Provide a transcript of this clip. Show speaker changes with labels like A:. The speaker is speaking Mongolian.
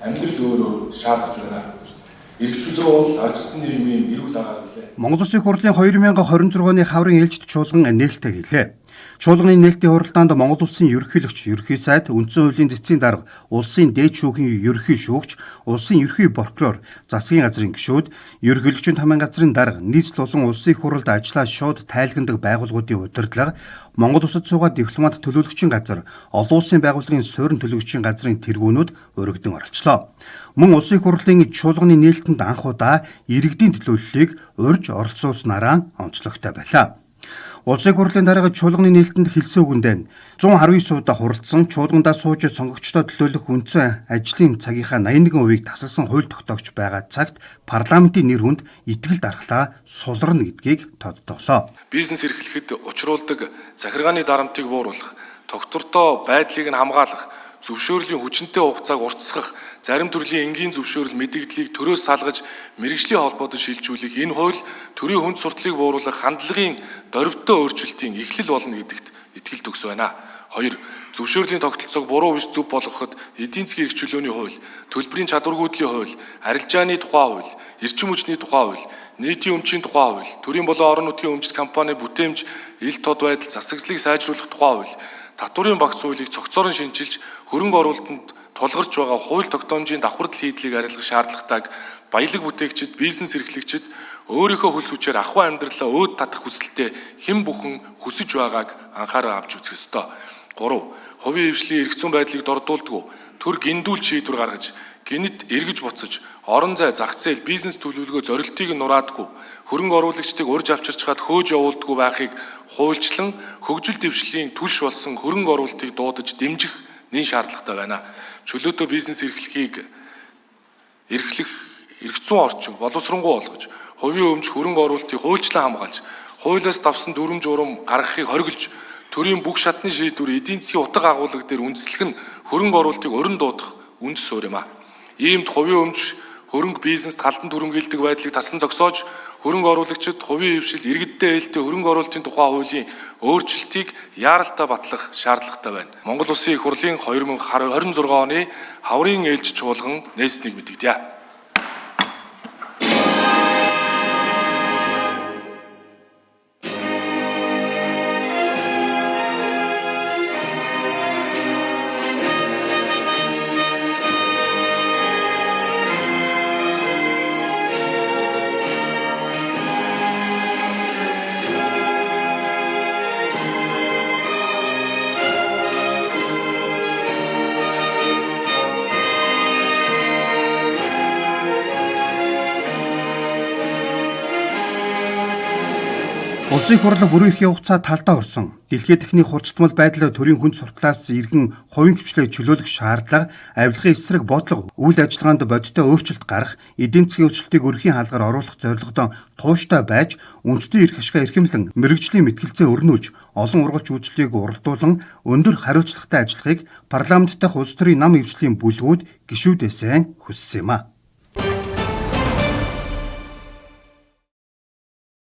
A: амьдрал өөрөө шаардж байна. Эрх чөлөө бол ардчилсан нийгмийн эрүүл агаар билээ.
B: Монгол Улсын Хурлын 2026 оны хаврын ээлжит чуулган нээлттэй хийлээ. Чуулганы нээлтийн хуралдаанд Монгол Улсын ерөнхийлөгч, ерөнхий сайд, үндсэн хуулийн цэцгийн дарга, улсын дээд шүүхийн ерөнхий шүүгч, улсын ерөнхий прокурор, засгийн газрын гишүүд, ерөнхийлөгчийн тамийн газрын дарга, нийслэл болон улсын их хурлд ажиллаа шууд тайлгандаг байгууллагуудын удирдлага, Монгол Улсад суугаа дипломат төлөөлөгчийн газар, олон улсын байгууллагын суурин төлөөлөгчийн газрын тэргүүнүүд өргөдөн оролцлоо. Мөн Улсын их хурлын чуулганы нээлтэнд анх удаа иргэдийн төлөөллийг урьж оролцуулснараа онцлогтой байлаа. Улсын хурлын дарга чуулганы нээлтэнд хэлсэн үгэндээ 119 удаа хуралдсан, чуулгандаа сууж сонгогчдод төлөөлөх үндсэн ажлын цагийнхаа 81%-ийг тасалсан хууль тогтоогч байгаа цагт парламентын нэр хүнд итгэл дархлаа суларна гэдгийг тодтоглоо.
A: Бизнес эрхлэхэд учруулдаг захиргааны дарамтыг бууруулах, тогтвортой байдлыг нь хамгаалах, зөвшөөрлийн хүчинтэй хугацааг уртасгах, зарим төрлийн энгийн зөвшөөрөл мэдэгдлийг төрөөс салгаж мэргэжлийн холбоодод шилжүүлэх энэ хууль төрийн хүнд суртлыг бууруулах хандлагын дорвитой өөрчлөлтийн эхлэл болно гэдэгт итгэл төгс байна. 2. Зөвшөөрлийн тогтолцоог буруу биш зөв болгоход эдийн засгийн эрх чөлөөний хууль, төлбөрийн чадваргүйдлийн хууль, арилжааны тухай хууль, эрчим хүчний тухай хууль, нийтийн өмчийн тухай хууль, төрийн болон орон нутгийн өмчт компани бүтээмж, ил тод байдал, засаглалыг сайжруулах тухай хууль, татварын багц хуулийг цогцоор нь шинчилж хөрөнгө оруулалтанд тулгарч байгаа хууль тогтоомжийн давхардал хийдлийг арилгах шаардлагатайг баялаг бүтээгчид, бизнес эрхлэгчид өөрийнхөө хөлс хүчээр ахуй амьдралаа өөд татах хүсэлтэд хэн бүхэн хүсэж байгааг анхааран авч үзэх ёстой. 3. Хувийн хэвшлийн эрх зүйн байдлыг дордуулдаггүй төр гиндүүл шийдвэр гаргаж, гэнэт эргэж буцаж, орон зай, зах зээл, бизнес төлөвлөгөө зорилтыг нь нураадаггүй, хөрөнгө оруулагчдыг урьж авчирчгаад хөөж явуулдаггүй байхыг хуульчлан хөгжил дэвшлийн түлш болсон хөрөнгө оруулалтыг дуудаж дэмжих нэн шаардлагатай байна. Чөлөөтэй бизнес эрхлэхийг эрхлэх эрх зүйн орчин боловсронгуй болгож, хувийн өмч хөрөнгө оруулалтыг хуульчлан хамгаалж, хуулиас давсан дүрэм журам гаргахыг хориглож, төрийн бүх шатны шийдвэр эдийн засгийн утга агуулга дээр үндэслэх нь хөрөнгө оруулалтыг урин дуудах үндэс суурь юм а. Иймд хувийн өмч хөрөнгө бизнест халдан түрэмгийлдэг байдлыг тасан зогсоож, хөрөнгө оруулагчид хувийн хэвшил, иргэдтэй ээлтэй хөрөнгө оруулалтын тухай хуулийн өөрчлөлтийг яаралтай батлах шаардлагатай байна. Монгол Улсын Их Хурлын 2026 оны хаврын ээлжит чуулган нээснийг мэдэгдэе.
B: Улсын их хурл бүрэн эрхийн хугацаа талдаа хүрсэн. Дэлхийд дахны хурцтмал байдал, төрийн хүнд суртлаас иргэн хувийн хэвшлийг чөлөөлөх шаардлага, авилгын эсрэг бодлого, үйл ажиллагаанд бодиттой өөрчлөлт гаргах, эдийн засгийн өсөлтийг өрхийн хаалгаар оруулах зорилгодоо тууштай байж, үндэстэн эрх ашгаа эрхэмлэн, мэргэжлийн мэтгэлцээ өрнүүлж, олон ургалч үйлчлэгийг уралдуулан өндөр хариуцлагатай ажиллахыг парламент дахь улс төрийн нам хэвшлийн бүлгүүд гишүүдээсээ хүссэн юм а.